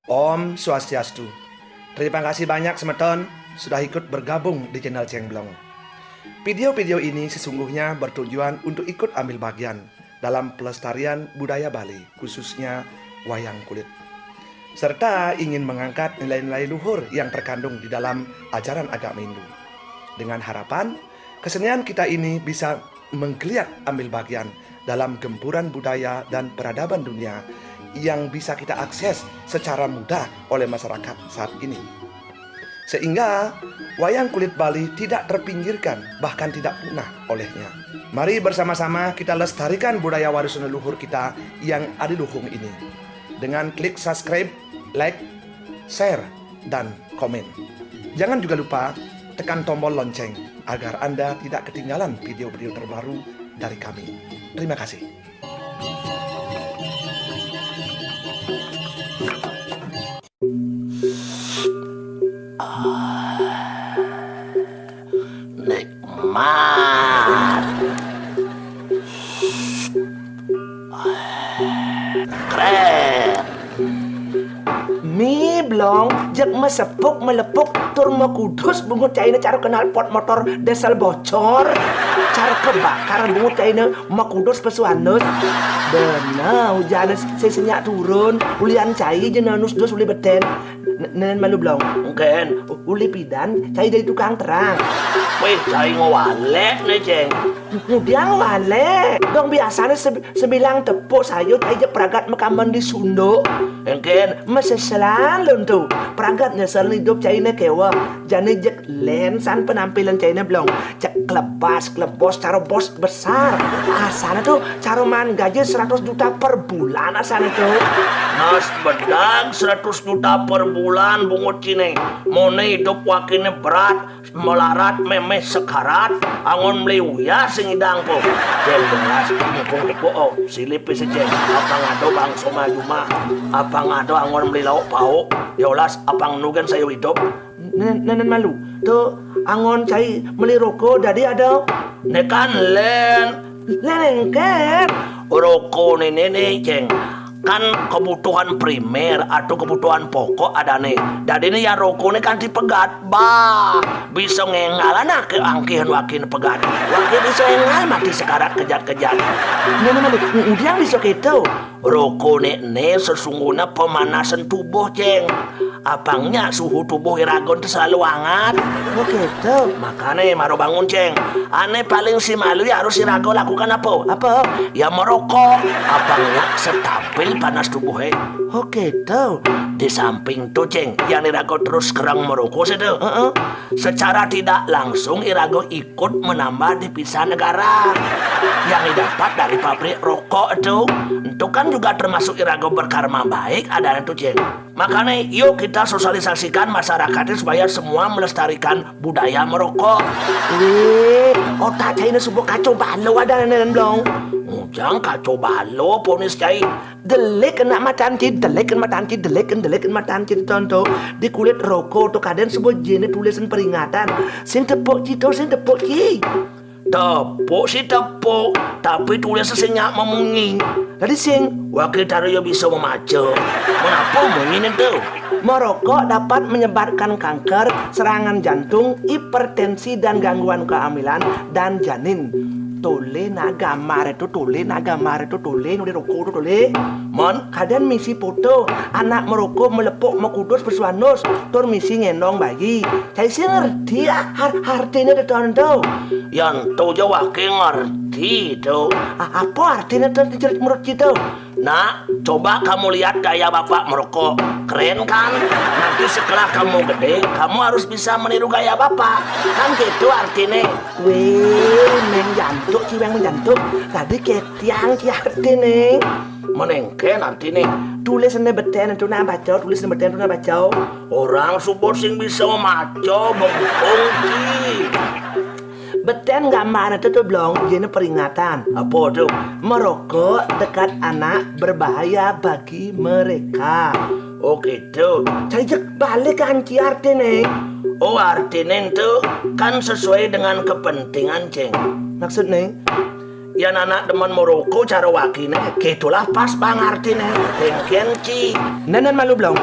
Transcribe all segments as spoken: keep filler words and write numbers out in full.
Om Swastiastu. Terima kasih banyak semeton sudah ikut bergabung di channel Ceng Blong. Video-video ini sesungguhnya bertujuan untuk ikut ambil bagian dalam pelestarian budaya Bali, khususnya wayang kulit. Serta ingin mengangkat nilai-nilai luhur yang terkandung di dalam ajaran agama Hindu. Dengan harapan, kesenian kita ini bisa menggeliat ambil bagian dalam gempuran budaya dan peradaban dunia yang bisa kita akses secara mudah oleh masyarakat saat ini. Sehingga wayang kulit Bali tidak terpinggirkan, bahkan tidak punah olehnya. Mari bersama-sama kita lestarikan budaya warisan leluhur kita yang adiluhung ini dengan klik subscribe, like, share, dan komen. Jangan juga lupa tekan tombol lonceng agar Anda tidak ketinggalan video-video terbaru dari kami. Terima kasih. Nikmat. Keren. Mi Blong, jeg mesepuk melepuk tur mekudus bungut caine cara knalpot motor diesel bocor. Cara kebakar bungut caine mekudus pesu anus. Bener, hujane sing senyak turun, ulian cai je nanus dus uli beten. N-, nenen malu Blong. Engken. U-, uli pidan, cai dari tukang terang. Wih, cai ngowalek ne, Ceng. Ngudiang wale, dong biasane seb-, sebilang tepuk sayur cai jeg pragat makamen di sunduk. Engken, meseselan lun tu. Pragat nyesel idup caine kewa. Jane jeg lensan penampilan caine Blong. Jeg klebas, klebos, cara bos besar. Asane tu, cara maan gaji seratus juta per bulan asane tu. Nas bedag seratus juta per bulan bungut cine. Mone idup wakine berat, melarat memeh sekarat, angon meli uyah sing idang po. Ceng belas mukung depo, oh, silip pise Ceng. Apang ado bangso maju mah. Apang ado angon meli lauk pauk. Yolas apang nugen sayo idup. Nen-, nenen malu. Tu angon cai meli roko, dadi ado. Ne kan len. Len engken. Roko ne, ne, ne, Ceng. Kan kebutuhan primer atau kebutuhan pokok adane. Dadi ne ya roko ne kan dipegat. Bah, bisa ngengalan ake angkihan wakin pegat. Wakin bisa engal mati sekarat kejat-kejat. Nenen malu. Udiang bisa keto. Roko ne, ne sesungguhnya pemanasan tubuh, Ceng. Apangnya suhu tubuh iragon tu selalu angat. Oh, gitu. Makane maro bangun, Ceng. Ane paling si malu ya harus irago lakukan apa? Apa? Ya merokok. Apangnya stabil panas tubuh, eh. Oh, gitu. Di samping tu, Ceng, yang irago terus kerang merokok sih tu. Heeh. Secara tidak langsung irago ikut menambah devisa negara yang didapat dari pabrik rokok tu. Itu kan juga termasuk irago berkarma baik adanya tu, Ceng. Makanya, yuk kita sosialisasikan masyarakatnya supaya semua melestarikan budaya merokok. Wih, otak cai ne suba kacau balau ada nenen Blong. Ujang kacau balau ponis cai. Delik kena matan ci, delik kena matan ci, delik kena, delik kena matan ci, tonto. Di kulit rokok tu kaden suba jene tulisan peringatan. Sing tepuk ci tu, sing tepuk ci. Tepuk sih tepuk, tapi tulis sing nyak memunyi. Dadi sing, wakil tara yo bisa memaca. Menapa munyi nentu? Merokok dapat menyebabkan kanker, serangan jantung, hipertensi, dan gangguan kehamilan dan janin. Tole nak gambar itu, tole nak gambar itu, tole nulis rokok itu, tole. Mon, kaden misi foto anak merokok melepuk mekudus pesuanus, tur misi ngendong bayi. Cai sih ngerti ah, har-, artine teton tu. Yan tu jawake ngerti tu. A-, apa artine tu menurut kita? Nak, coba kamu lihat gaya bapak merokok. Keren kan? Nanti setelah kamu gede, kamu harus bisa meniru gaya bapak. Kan gitu artine. Weh, neng jantuk, ciweng neng jantuk. Tadi ketiang ki artine. Menengken artine. Tulis ne beten tu nak baca, tulis ne beten tu nak baca. Orang suba sing bisa maca bengkung ki. Beten gambar tu tu Blong, jene peringatan. Apa tu? Merokok dekat anak berbahaya bagi mereka. Oh gitu. Cai jek balik kan ki artine. Oh, artine tu kan sesuai dengan kepentingan, Ceng. Maksudne? Yan anak demen merokok cara wakine, gitulah pas bang artine. Engken ki. Nenen malu Blong.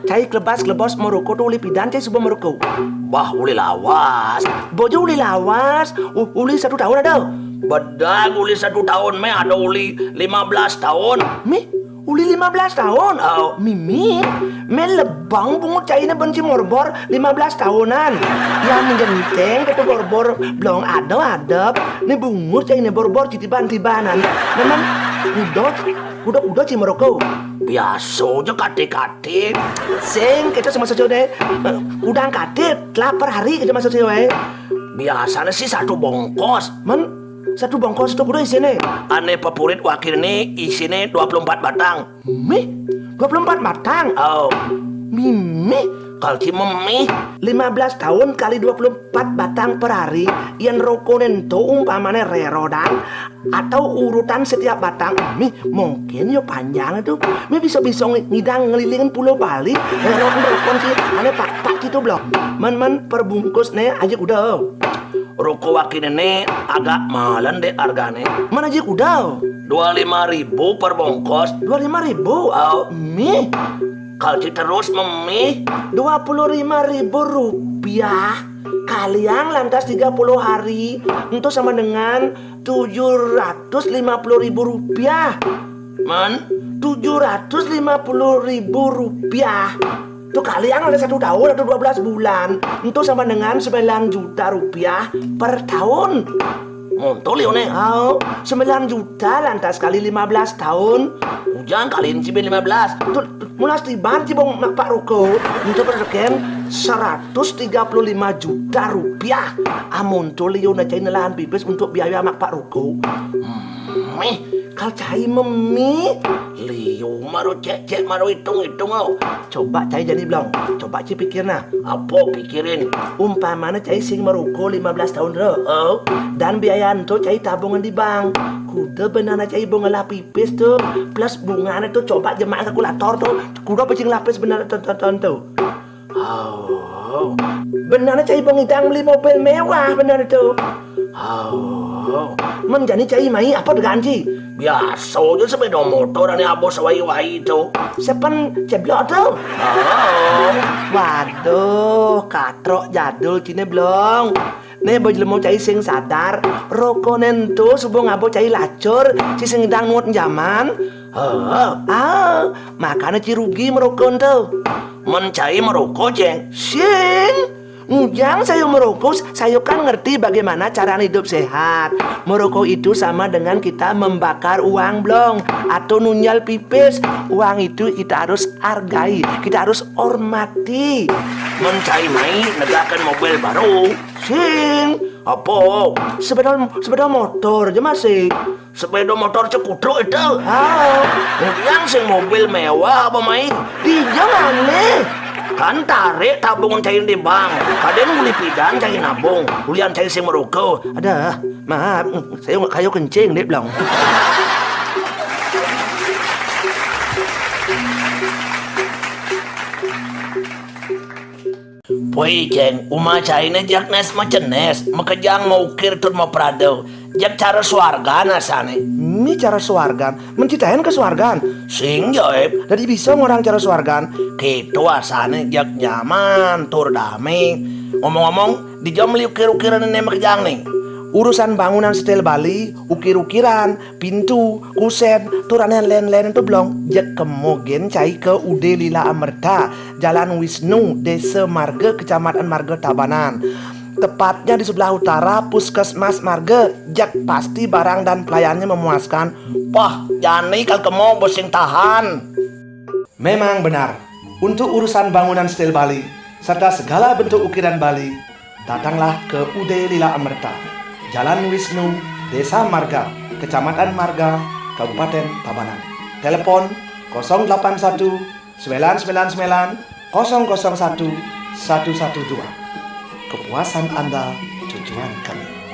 Cai klebas-klebos maroko to uli pidan cai suba maroko? Bah, uli lawas. Bojo uli lawas, u-, uli satu taun ada? Bedag uli satu taun méh ada uli lima belas taun. Mih, uli lima belas taun? Oh. Mimih, méh lebang bungut cainé ben ci morbor lima belas taunan. Yang genteng kéto borbor blong ada adep, né bungut cainé borbor citiban-tibanan. Memang kuda, kuda-kuda ci maroko? Biasa ja katik-katik. Sing, kéto sing maksud cai deh. Kudang katik, telah per hari kéto maksud cai waé. Biasané sih satu bongkos. Men, satu bongkos to kuda isiné? Ané pepurit wakiné isiné dua puluh empat batang. Mih, dua puluh empat batang? Oh. Mimih, kal ci memih. Lima belas taun kali dua puluh empat batang per hari, yén rokoné ento umpamané rerodan atau urutan setiap batang, mih mungkin yo panjang to. Mih bisa-bisa ngi-, ngidang ngelilingin Pulau Bali, rerodan rokon ci, ané pak-pak gitu blong. Men-men perbungkus né aja kuda. Roko wakiné né agak malen deh argané. Men aja kuda? Dua lima ribu per bongkos. Dua lima ribu? Oh. Mih. Kal ci terus memih. Dua puluh lima ribu rupiah kaliang lantas tiga puluh hari, ento sama dengan tujuh ratus lima puluh ribu rupiah. Men? Tujuh ratus lima puluh ribu rupiah. To kaliang oleh satu taun atau dua belas bulan, ento sama dengan sembilan juta rupiah per taun. Monto liuné? Oh, sembilan juta lantas kali lima belas taun. Ujang kaliin ci ben lima belas. To, mulas tiban ci bong makpak roko. Ento persekén seratus tiga puluh lima juta rupiah. Amun to liuné cai nelan pipis untuk biaya makpak roko. Hmm, mih, kal cai memih. Liu maro cek-cek maro itung-itung, au. Coba cai jani blong. Coba ci pikir nah. Apa pikirin? Umpamané cai sing maroko lima belas taun ro, au. Dan biaya ento cai tabungan di bank. Kuda benehna cai bong ngelah pipis to. Plus bungané to coba jemah kalkulator to. Kuda pecing lapis benehna to, to, to, to. Oh. Benehna cai bong ngidang meli mobil mewah benehna to. Oh. Men jani cai mai apa degaan ci? Biasa ja sepeda motor ané abo sewai-wai to. Sepen ceblok to. Oh. Waduh, katrok jadul ciné blong. Né ba jelema cai sing sadar, rokoné ento suba ngaba cai lacur, ci sing ngidang nuut jaman. Heeh. Ah, makané ci rugi maroko ento. Men cai maroko, Céng? Sing. Ngujang sayo maroko, sayo kan ngerti bagaimana cara hidup sehat. Maroko itu sama dengan kita membakar uang blong atau nunjal pipis. Uang itu kita harus hargai, kita harus hormati. Men cai mai negakkan mobil baru. Sing. Apa? Sepeda, sepeda motor ja masih. Sepeda motor cekutruk itu. Ah. Yang sing mobil mewah apa mai? Dija mané? Kan tarik tabungan cai di bank. Kadén uli pidan cai nabung. Ulian cai sing maroko. Aduh, maaf. Saya nggak kayu kencing, Dek Blong. Poi, Céng, umah cainé jak nés macenés, makejang maukir tur maprada. Jak cara suargan asané. Mih cara suargan, mencitaén ka suargan. Sing jaib. Dadi bisa ngorang cara suargan. Kéto asané jak nyaman tur damé. Ngomong-ngomong, dija meli ukir-ukiran né makejang né? Urusan bangunan setel Bali, ukir-ukiran, pintu, kusen, tur ané lén-lén to Blong. Jeg kemo gén cai ka Ude Lila Amerta, Jalan Wisnu, Desa Marga, Kecamatan Marga, Tabanan. Tepatnya di sebelah utara Puskesmas Marga. Jeg pasti barang dan pelayannya memuaskan. Pah, jani kal kemo ba sing tahan. Memang benar, untuk urusan bangunan setel Bali serta segala bentuk ukiran Bali, datanglah ke Ude Lila Amerta, Jalan Wisnu, Desa Marga, Kecamatan Marga, Kabupaten Tabanan. Telepon kosong delapan satu, sembilan sembilan sembilan, kosong kosong satu, satu satu dua. Kepuasan Anda tujuan kami.